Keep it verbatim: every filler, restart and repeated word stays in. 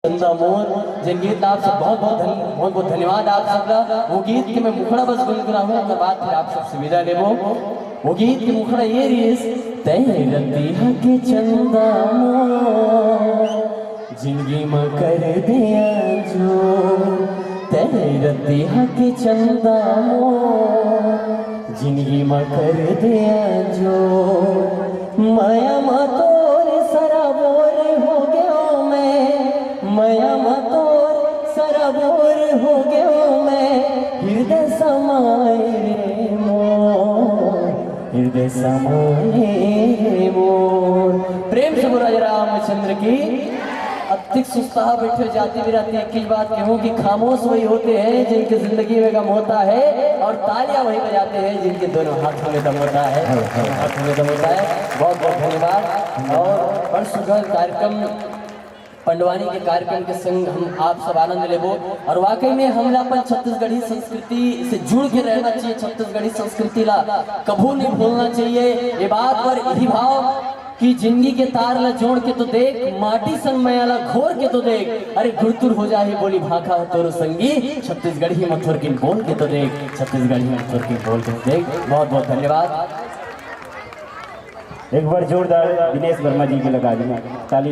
चंदा मोर, जेन गीत ला आप सब बहुत बहुत धन-, बहुत बहुत धन्यवाद आप सब ला। वो गीत के मैं मुखड़ा बस गुनगुनाहूँ, ओकर बाद फिर आप सबसे विदा लेबो। वो गीत के मुखड़ा ये रहिस, तैं रतिहा के चंदा मोर, जिंदगी म कर दे जो, तैं रतिहा के चंदा मोर, जिंदगी म कर दे जो, मया म तोर सराबोर हो गयो मैं, मया म तोर सराबोर हो गयो मैं, हृदय समाए रे मोर, हृदय समाए रे मोर। प्रेम से बोला जय रामचंद्र की। अतिक सुस्ता बैठे जाति बिराती एक ही बात कहूँ कि खामोश वही होते हैं जिनकी जिंदगी में गम होता है, और तालियां वही बजाते हैं जिनके दोनों हाथों में दम होता है। हाथों में दम होता है। बहुत बहुत धन्यवाद। और बड़ सुघर कार्यक्रम, पंडवानी के कार्यक्रम के संग हम आप सब आनंद लेबो। और वाकई में हमला अपन छत्तीसगढ़ी संस्कृति से जुड़ के रहना चाहिए, छत्तीसगढ़ी संस्कृति ला कभू नहीं भूलना चाहिए। ये बात पर यही भाव कि जिंदगी के तार ला जोड़ के तो देख, माटी संग मया ला घोर के तो देख, अरे गुरतुर हो जाही बोली भाखा तोरो संगी, छत्तीसगढ़ी म थोरकिन बोल के तो देख, छत्तीसगढ़ी म थोरकिन बोल के तो देख। बहुत बहुत धन्यवाद। एक बार जोरदार दिनेश वर्मा जी के लगा दी ताली।